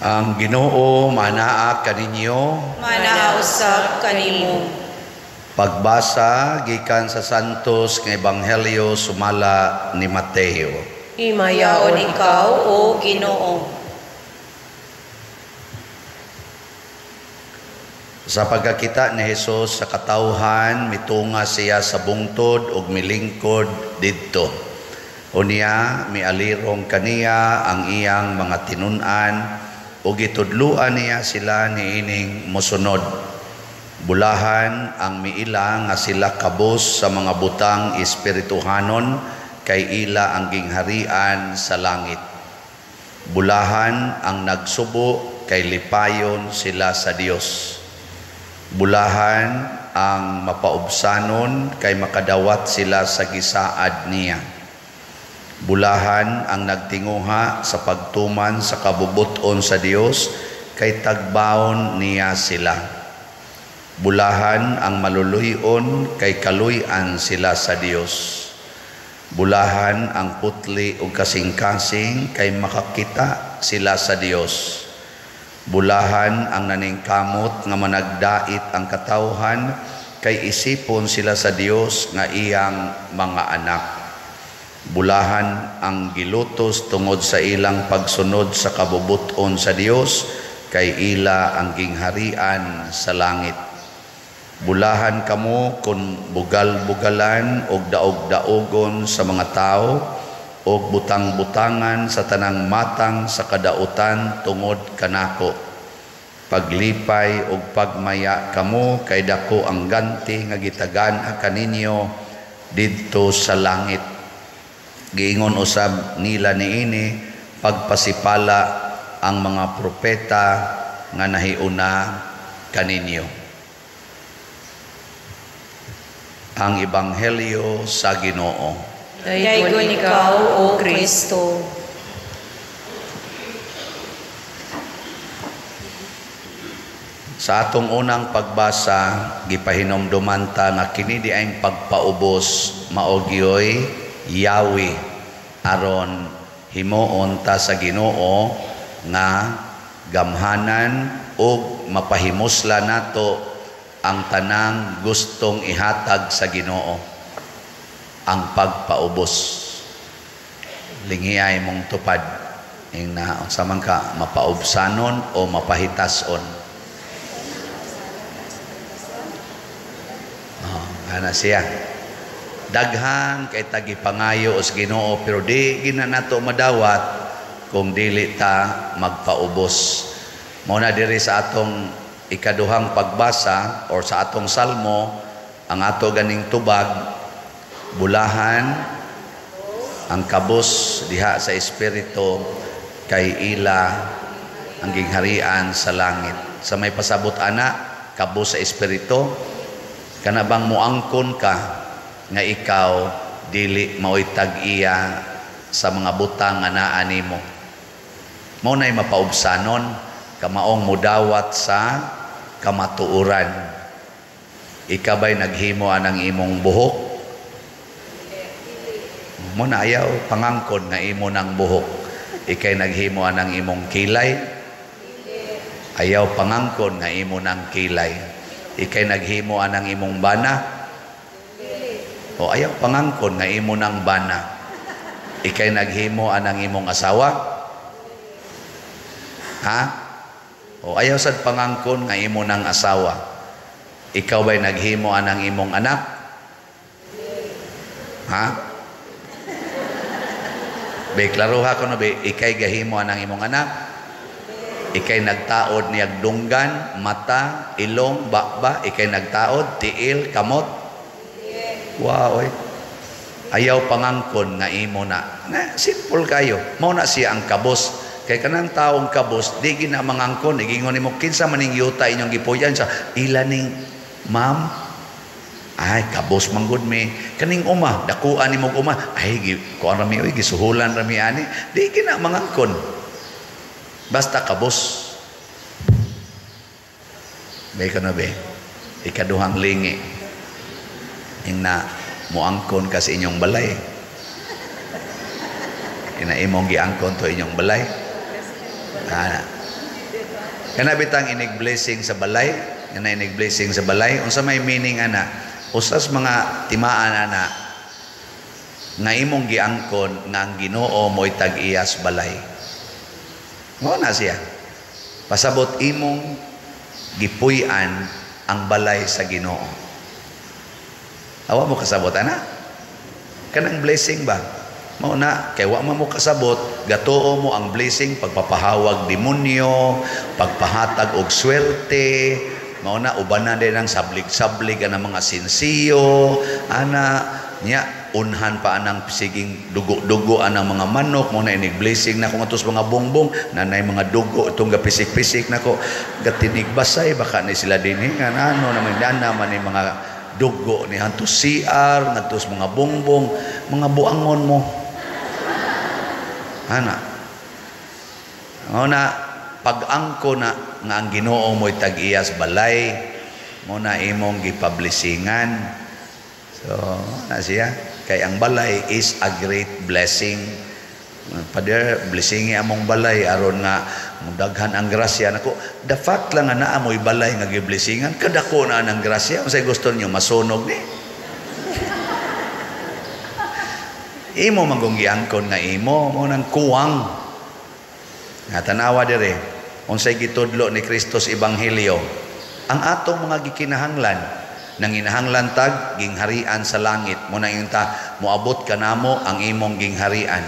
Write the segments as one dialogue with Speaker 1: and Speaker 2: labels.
Speaker 1: Ang Ginoo manaa kaninyo.
Speaker 2: Manaa usab kanimo.
Speaker 1: Pagbasa gikan sa Santos nga Ebanghelyo sumala ni Mateo.
Speaker 2: Himayaon ikaw, o Ginoo.
Speaker 1: Sa pagkakita ni Hesus sa katawhan, mitunga siya sa bungtod ug milingkod didto. Unya mialirong kaniya ang iyang mga tinun-an ug gitudloan niya sila niining mosunod. Bulahan ang miila nga sila kabos sa mga butang espirituhanon kay ila ang gingharian sa langit. Bulahan ang nagsubo kay lipayon sila sa Dios. Bulahan ang mapaubsanon kay makadawat sila sa gisaad niya. Bulahan ang nagtinguha sa pagtuman sa kabubuton sa Dios kay tagbaon niya sila. Bulahan ang maluluyon kay kaluy-an sila sa Dios. Bulahan ang putli ug kasing-kasing kay makakita sila sa Dios. Bulahan ang naningkamot nga managdait ang katawhan kay isipon sila sa Dios nga iyang mga anak. Bulahan ang gilutos tungod sa ilang pagsunod sa kabubuton sa Dios kay ila ang gingharian sa langit. Bulahan kamo kun bugal-bugalan og daog-daogon sa mga tawo og butang-butangan sa tanang matang sa kadautan tungod kanako. Paglipay og pagmaya kamo kay dako ang ganti nga gitagan kaninyo didto sa langit. Giingon usab nila niini pagpasipala ang mga propeta nga nahiuna kaninyo. Ang Ebanghelyo sa Ginoo.
Speaker 2: Daygon ikaw, O Kristo.
Speaker 1: Sa atong unang pagbasa, gipahinomduman ta nga kini di ang pagpaubos mao gyoy Yahweh aron himuon ta sa Ginoo nga gamhanan ug mapahimusla nato ang tanang gustong ihatag sa Ginoo, ang pagpaubos. Lingiay mong tupad ing na unsa man ka mapaubsanon o mapahitason. Oh, ana siya. Daghan kay tagipangayo os Ginoo pero di gina nato madawat kung dili ta magpaubos. Mao na diri sa atong ikaduhang pagbasa or sa atong salmo, ang ato ganing tubag, bulahan ang kabos diha sa espiritu kay ila ang gingharian sa langit. Sa may pasabot ana, kabos sa espiritu, kana bang muangkon ka nga ikaw dili maoy tag-iya sa mga butang nga naa nimo. Mao nay mapaubsanon kamaong mudawat sa kamatuoran. Ikaw ba'y naghimo anang imong buhok? Mo na ayaw pangangkon nga imo nang buhok. Ikay naghimo anang imong kilay? Ayaw pangangkon nga imo nang kilay. Ikay naghimo anang imong bana? O ayaw pangangkon nga imo nang bana. Ikay naghimo anang imong asawa? Ha? O ayaw sad pangangkon nga imo nang asawa. Ikaw ba'y naghimo anang imong anak? Ha? Be, klaruha ko no be, ikay gahimo anang imong anak? Ikay nagtaod niyag dunggan, mata, ilong, bakba, ikay nagtaod, tiil, kamot? Wow, oy. Ayaw pangangkon nga imo na. Na simple kayo. Mao na siya ang kabos. Kay kanang taong kabos, di gina mangangkon. Igingon nimo kinsa maning yuta inyong gipuy-an sa ila ning ma'am. Ay, kabos man gud mi. Kaning uma, dakuan nimo uma. Ay, kuan ra mi oy, gisuhulan ra mi ani. Di gina mangangkon. Basta kabos. May kana be. Ikaduhang lingi. Ing na muangkon ka sa inyong balay. Ina imong giangkon to inyong balay. Ana. Kana bitang inig blessing sa balay, kana inig blessing sa balay, unsa may meaning ana? Usas mga timaan ana nga imong giangkon nga ang Ginoo mo'y tag-iyas balay. Mao na siya. Pasabot imong gipuy-an ang balay sa Ginoo. Awa mo kasabot ana? Kanang blessing ba? Mao na kay wa man mo kasabot, gatuo mo ang blessing pagpapahawag demonyo, pagpahatag og swerte, mao na ubanan din ang sablig-sablig ang mga sinsiyo, ana nya unhan pa anang siging dugo-dugo anang mga manok, mo na inig blessing na kung atos mga bongbong nanay mga dugo itong gapisik-pisik nako gatinig basay baka ni sila dinhi nga ano naman dana man ni mga dugo ni hantos CR ngadtos mga bongbong mga buangon mo ana. Mo na pag-angko na nga ang Ginoo mo'y tag-iyas balay, mo na imong gipablessingan. So na siya, kay ang balay is a great blessing. Father, blessingi among balay aron nga daghan ang grasya nako. The fact lang nga naa mo'y balay nga giblessingan, kadako na ang grasya. Unsay gusto niyo masunog ni? Imo manggong giangkon nga imo mo nang kuwang. Nga tanawa dire, unsay gitudlo ni Kristo sa Ebanghelyo, ang atong mga gikinahanglan, nanginahanglan tag gingharian sa langit, mo na inta moabot kanamo ang imong gingharian.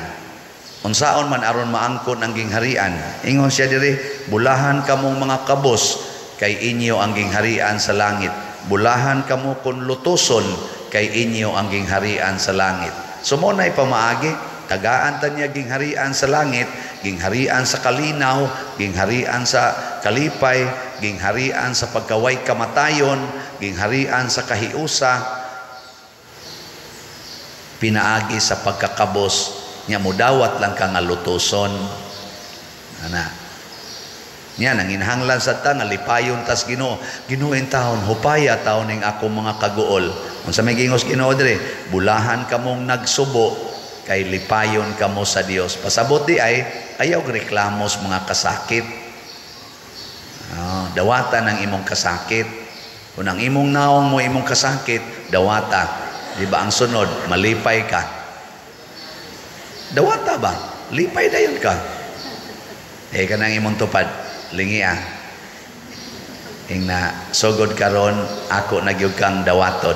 Speaker 1: Unsaon man aron maangkon ang gingharian? Ingon siya dire, bulahan kamong mga kabos kay inyo ang gingharian sa langit. Bulahan kamo kun lutuson kay inyo ang gingharian sa langit. So mo na'y pamaagi, tagaan ta niya gingharian sa langit, gingharian sa kalinaw, gingharian sa kalipay, gingharian sa pagkaway kamatayon, gingharian sa kahiusa, pinaagi sa pagkakabos nya mudawat lang ka nga lutuson. Ana. Nya nanginahanglan sa ta nga lipayon tas Ginoo. Ginoo in taon hupaya taon ning ako mga kaguol. Unsa may gingos Ginoo dire, bulahan kamong nagsubo kay lipayon kamo sa Dios. Pasabot di ay ayaw reklamos mga kasakit. Oh, dawata ng imong kasakit. Kung ang imong naong mo imong kasakit, dawata. Di ba ang sunod, malipay ka. Dawata ba? Lipay dayon ka. Eh kanang imong tupad, lingi ah. Ing na sugod karon ako na gyud kang dawaton.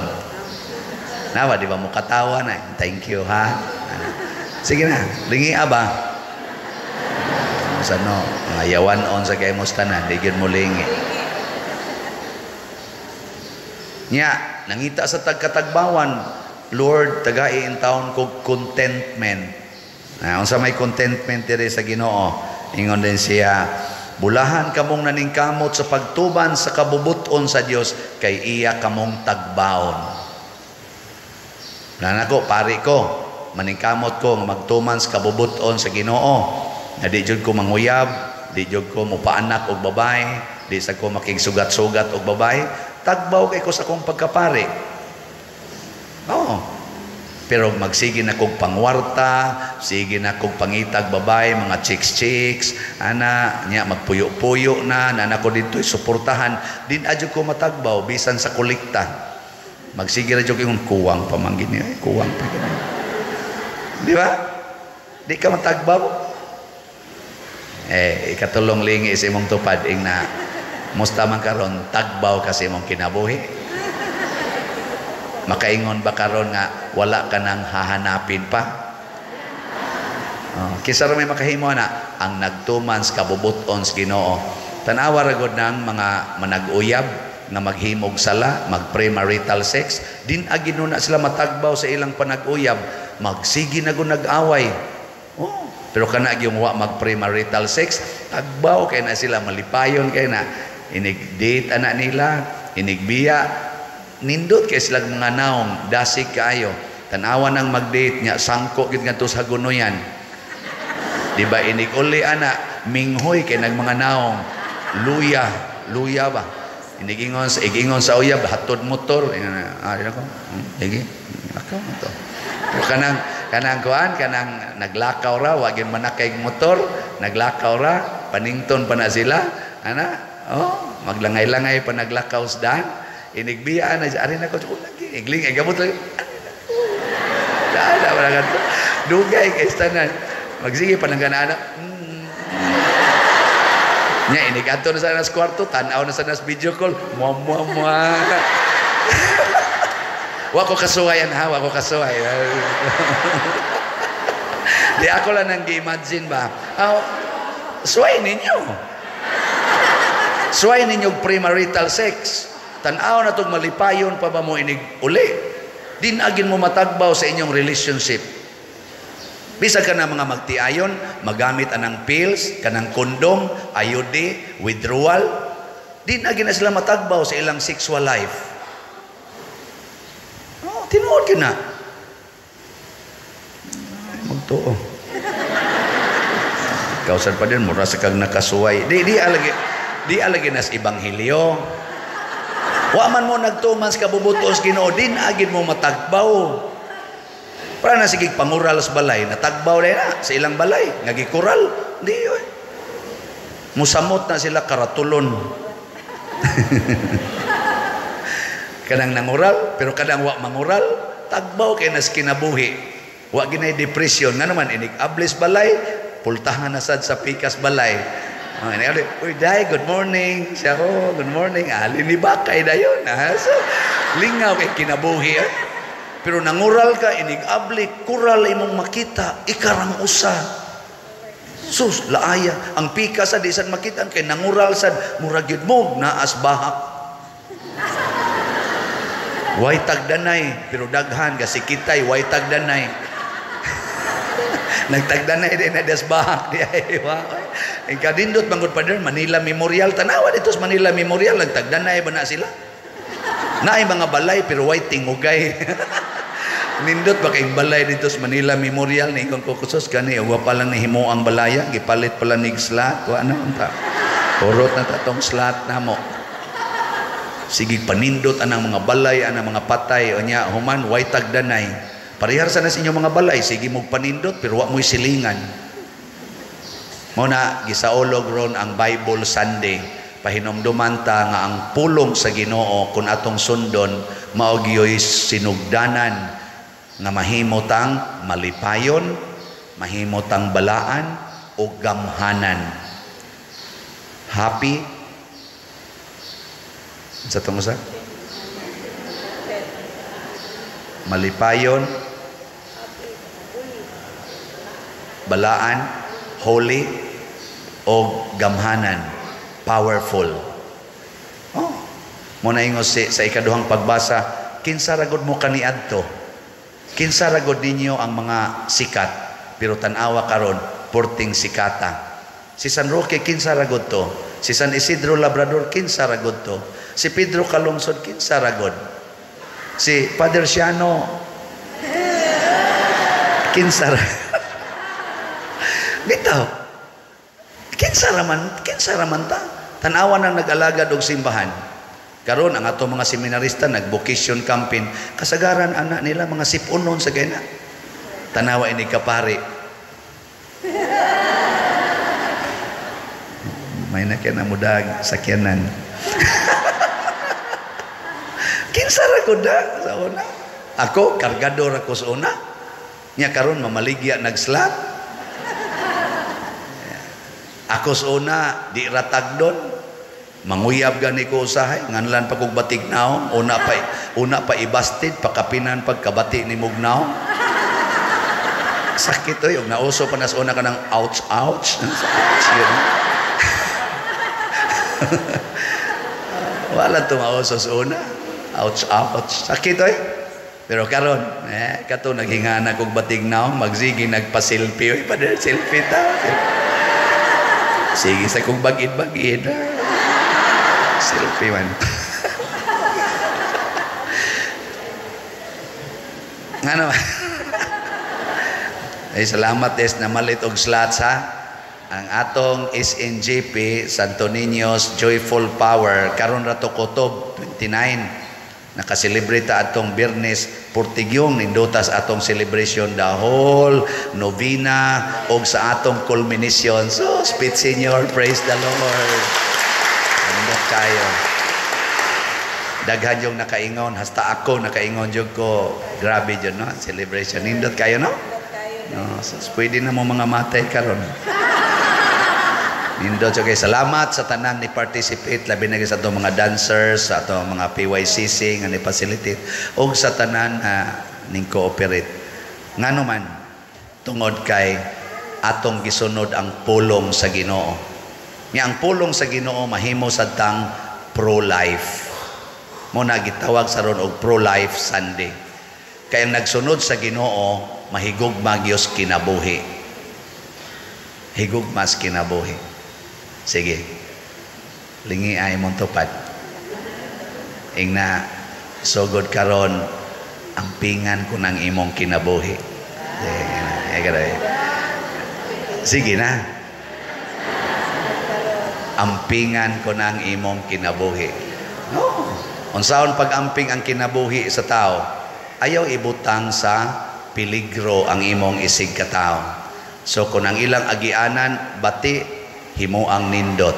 Speaker 1: Nawa di ba mo katawa na? Thank you ha. Sige na, lingi ba? Sa no, mga yawan on sa kay mo tanan, di gyud mo lingi. Nya, nangita sa tagkatagbawan, Lord, tagai in taon kog contentment. Na unsa may contentment diri sa Ginoo? Ingon din siya, bulahan kamong naningkamot sa pagtuban sa kabubuton sa Dios kay iya kamong tagbaon. Nana ko, pari ko, maningkamot ko nga magtuman sa kabubuton sa Ginoo. Na di jud ko manguyab, di jud ko mopaanak og babae, di sa ko makigsugat-sugat og babae, tagbaw kay ko sa akong pagkapari. Oo. Pero magsige na kog pangwarta, sige na kog pangitag babae, mga chicks-chicks, ana, nya magpuyo-puyo na, nana ko dito suportahan, din adyo ko matagbaw bisan sa kolekta. Magsige ra jud ingon kuwang pa man gini, ay kuwang pa gini. Di ba? Di ka matagbaw. Eh, ikatulong lingi sa imong tupad ing na musta man karon tagbaw kasi imong kinabuhi. Makaingon ba karon nga wala ka nang hahanapin pa? Oh, kinsa ra may makahimo na ang nagtuman sa kabubuton sa Ginoo. Tan-awa ra gud nang mga manag-uyab nga maghimog sala, mag-premarital sex, din agino na sila matagbaw sa ilang panag-uyab, magsige na gud nag-away. Oh, pero kana gyung wa mag-premarital sex, tagbaw kay na sila, malipayon kay na, inig-date ana nila, inigbiya, nindot kay sila mga naong, dasig kaayo. Tan-awa nang mag-date nya sangko gid ngadto sa gunoyan. Di ba inig uli ana, minghoy kay nag mga naong, luya, luya ba? Inigingon sa uyab, hatod motor, ako, sige, lakaw na to. Pero kanang kuan, kanang naglakaw ra, wa gyud manakay motor, naglakaw ra, panington pa na sila, Ana? Oh, maglangay-langay pa naglakaw sa daan. Inigbiya na siya. Ari na ko. Oh, lagi. Igling. Ay, gamot lang. Ari na ko. Daan na. Dugay kay tanan. Magsige pa nang ganana. Nya inig adto na sa nas kwarto, tan-aw na sa nas video call. Mua mua mua. Wa ko kasuwayan ha, wa ko kasuway. Di ako lang nang gi-imagine ba. Oh, suway ninyo. Suway ninyo premarital sex. Tan-aw na tong malipayon pa ba mo inig uli. Dinagin mo matagbaw sa inyong relationship. Bisag ka na mga magtiayon, magamit anang pills, kanang kondom, IUD, withdrawal, dinagin na sila matagbaw sa ilang sexual life. Oh, tinuod yun na. Magtuo. Kausan pa din, mura sa kag nakasuway. Di alagi nas ebanghelyo. Wa man mo nagtuman sa kabubutos Ginoo, din agin mo matagbaw. Para na sige pangural sa balay, natagbaw na sa ilang balay, nga gikural, di oy. Musamot na sila karatulon. Kanang nangural, pero kanang wa mangural, tagbaw kay nas kinabuhi. Wa ginay depression nga naman inig ablis balay, pultahan na sad sa pikas balay. Oh, inig, uy, day, good morning. Siya, oh, good morning. Ali ni bakay dayon. Ah, so, lingaw kay kinabuhi. Eh. Pero nangural ka, inig abli, kural imong makita, ikarang usa. Sus, laaya. Ang pika sa di sad makita, kay nangural sad, murag yun mo, naas bahak. Way tagdanay, pero daghan, kasi kitay, way tagdanay. Nagtagdanay din na das bahak. Di ay, wa. Ang kadindot, manggod pa din, Manila Memorial. Tanawa dito sa Manila Memorial, nagtagdanay ba na sila? Naay mga balay, pero way tingugay. Nindot ba kayong balay dito sa Manila Memorial? Niingon ko, kusos, gani, wa pa lang nihimo ang balaya, gipalit pala nig slot, wa na, unta. Urot na tatong slot na mo. Sige, panindot anang mga balay, anang mga patay, o niya, human, way tagdanay. Parehar sa nas inyong mga balay, sige mong panindot, pero wa mo'y silingan. Muna, gisaolog ron ang Bible Sunday. Pahinomduman ta nga ang pulong sa Ginoo kung atong sundon, mao gyoy sinugdanan nga mahimo tang malipayon, mahimo tang balaan o gamhanan. Happy sa tong usa? Malipayon, balaan, holy o gamhanan, powerful. Oh, mo na ingon si, sa ikaduhang pagbasa, kinsa ragod mo kaniadto? Kinsa ragod ninyo ang mga sikat? Pero tan-awa karon, porting sikata. Si San Roque, kinsa ragod to? Si San Isidro Labrador, kinsa ragod to? Si Pedro Calungsod, kinsa ragod? Si Father Siano, kinsa ragod? Bitaw. Kinsa raman ta? Tan-awa nang nag-alagad og simbahan. Karon ang ato mga seminarista nag-vocation campaign, kasagaran anak nila mga sipunon sa gayna. Tanawa ini kapari. May na kaya namudag sakyanan. Kinsa ra ko da sa una? Ako kargador ako sa una. Nya karon mamaligya nagslot. Ako sa una di ratagdon. Manguyab gani ko usahay nganlan pa kog batig naong, una pa ibastid pakapinan pagkabati ni mugnaw. Sakit oy, og nauso pa nas una kanang ouch ouch. Ouch yun. Wala tumauso sa una. Ouch ouch. Sakit oy. Pero karon, kato naghingana kog batig naong, magsige nagpa-selfie oy, pa selfie ta. Sige sa kong bagid-bagid. Selfie man. Ngano? Ay, salamat des na malit og slots ha. Ang atong SNJP Santo Niño's Joyful Power karon ra to kutob 29. Nakaselebrate ta atong Biyernes Portigyong nindutas atong celebration the whole novena og sa atong culmination. So, speech Senior, praise the Lord. Nindot kayo. Daghan yung nakaingon, hasta ako nakaingon jud ko. Grabe jud, no? Celebration. Nindot kayo, no? No, so, pwede na mo mga matay karon. Nindot. Okay, salamat sa tanan ni participate, labi na sa atong mga dancers, sa atong mga PYCC nga ni facilitate ug sa tanan ning cooperate. Ngano man, tungod kay atong gisunod ang pulong sa Ginoo. Nga ang pulong sa Ginoo mahimo sadtang pro-life. Mo na gitawag sa ron og pro-life Sunday. Kay ang nagsunod sa Ginoo mahigugma gyud kinabuhi. Higugmas kinabuhi. Sige. Lingi ay mong tupad. Ingna, sugod karon ampingan ko ng imong kinabuhi. Sige na. Ampingan ko ng imong kinabuhi. No. Unsaon pag-amping ang kinabuhi sa tao? Ayaw ibutang sa peligro ang imong isig katao. So kung ang ilang agianan bati, himuang nindot.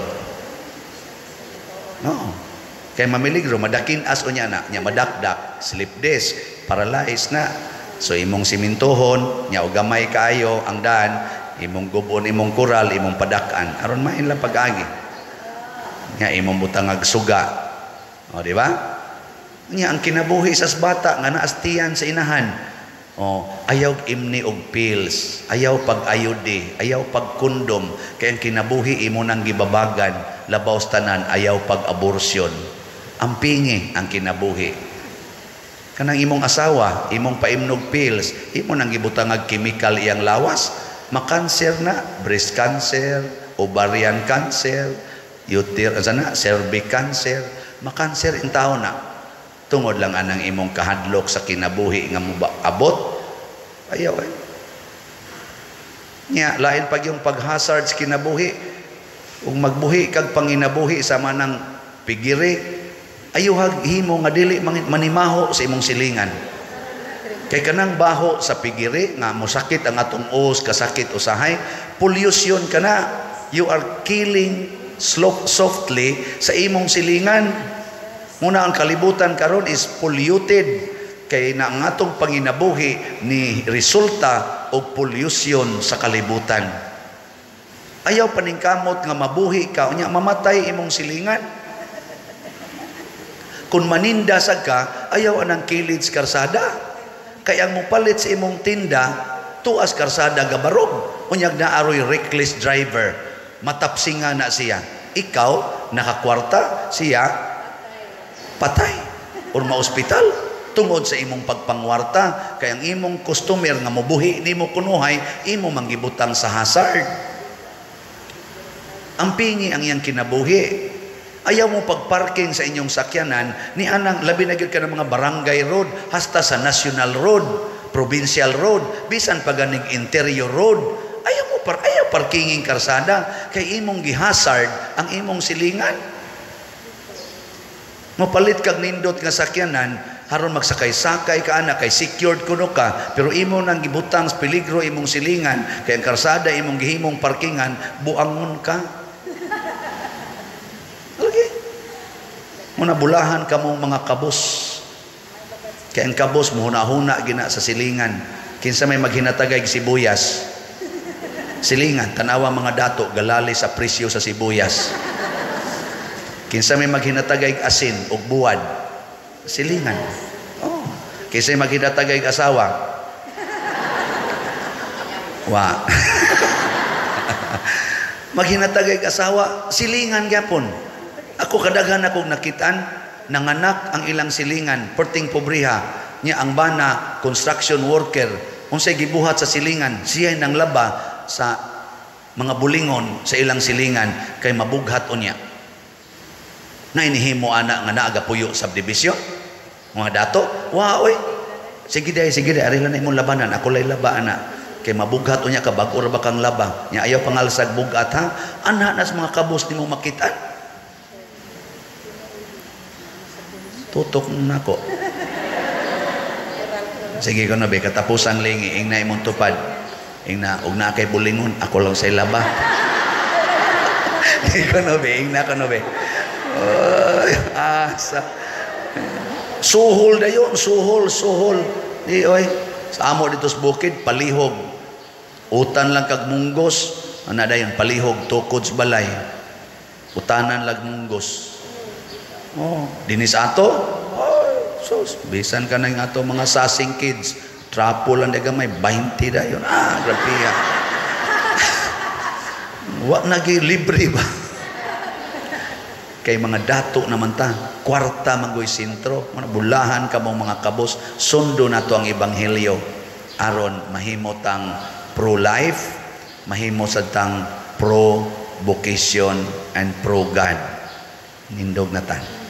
Speaker 1: No. Kay mamiligro, madakin as unya na, nya madakdak, slip disc, paralyzed na. So imong simintuhon, nya og gamay kaayo ang daan, imong gubon, imong kural, imong padakan, aron main lang pag-agi. Nya imong butangag suga. O, di ba? Nya ang kinabuhi sa bata nga naastiyan sa inahan. O, ayaw imni og pills, ayaw pag-ayode, ayaw pag-kondom, kay ang kinabuhi imo nang gibabagan, labaw sa tanan ayaw pag-abortion. Ampingi ang kinabuhi. Kanang imong asawa, imong paimnog pills, imo nang gibutangag chemical iyang lawas, makanser na, breast cancer, ovarian cancer, uter, sana, cervix cancer, makanser in tao na. Tungod lang anang imong kahadlok sa kinabuhi nga mo abot, ayaw eh. Nya, lain pag yung paghazard sa kinabuhi, ug magbuhi kag panginabuhi sa manang pigiri, ayuhag himo nga dili manimaho sa imong silingan. Kay kanang baho sa pigiri nga mosakit ang atong os, kasakit usahay, pollution ka na. You are killing slow, softly sa imong silingan. Muna ang kalibutan karon is polluted kay na ang atong panginabuhi ni resulta og pollution sa kalibutan. Ayaw paningkamot nga mabuhi ka unya mamatay imong silingan. Kung maninda sad ka, ayaw anang kilid sa karsada. Kay ang mopalit sa imong tinda, tuas karsada gabarog. Unyag naaroy reckless driver, matapsinga na siya. Ikaw nakakwarta, siya patay or maospital tungod sa imong pagpangwarta. Kay ang imong customer nga mobuhi nimo kunuhay, imo manggibutang sa hazard. Ampingi ang iyang kinabuhi. Ayaw mo pagparking sa inyong sakyanan ni anang labi na gyud ka ng mga barangay road hasta sa national road, provincial road, bisan pa ganing interior road. Ayaw mo ayaw parkinging karsada kay imong gihazard ang imong silingan. Mapalit kag nindot nga sakyanan haron magsakay-sakay ka ana kay secured kuno ka, pero imo nang gibutang sa peligro imong silingan kay ang karsada imong gihimong parkingan, buangon ka. Okay. Muna bulahan kamong mga kabos. Kay ang kabos muhuna-huna gina sa silingan. Kinsa may maghinatagay sibuyas? Silingan, tanawa mga dato galali sa presyo sa sibuyas. Kinsa may maghinatagay asin ug buwad? Silingan. Oh. Kinsa may maghinatagay asawa? Wa. Maghinatagay asawa, silingan gyapon. Ako kadaghan akong nakitaan nanganak ang ilang silingan, perting pobriha nya ang bana construction worker. Unsay gibuhat sa silingan, siya nang laba sa mga bulingon sa ilang silingan kay mabughat unya. Na inihimo ana nga naaga puyo subdivision mga dato, wa oy. Sige day, ari lang na imong labanan, ako lay laba ana. Kay mabughat unya ka, bag-o ra ba kang laba? Nya ayaw pangalsag bugat ha. Ana nas mga kabos nimo makitaan. Tutok nako. Sige ko na be, katapusan lingi ing na imong tupad. Ing na og na kay bulingon, ako lang say laba. Sige ko na be, ing na ko na be. Ay, asa. Suhol dayon, suhol, suhol. Di oy, sa amo dito sa bukid, palihog. Utan lang kag munggos, ana dayon palihog tukod sa balay. Utanan lag munggos. Oh, dinis ato. Oh, sus, bisan ka na yung ato mga sasing kids. Trapo lang di gamay, 20 dayon. Ah, grabe ya. Wa nagi libre ba? Kay mga dato naman ta, kwarta manggoy sentro, mga bulahan ka mong mga kabos, sundo nato ang ebanghelyo aron mahimo tang pro-life, mahimo sad tang pro-vocation and pro-God. Nindog na tan.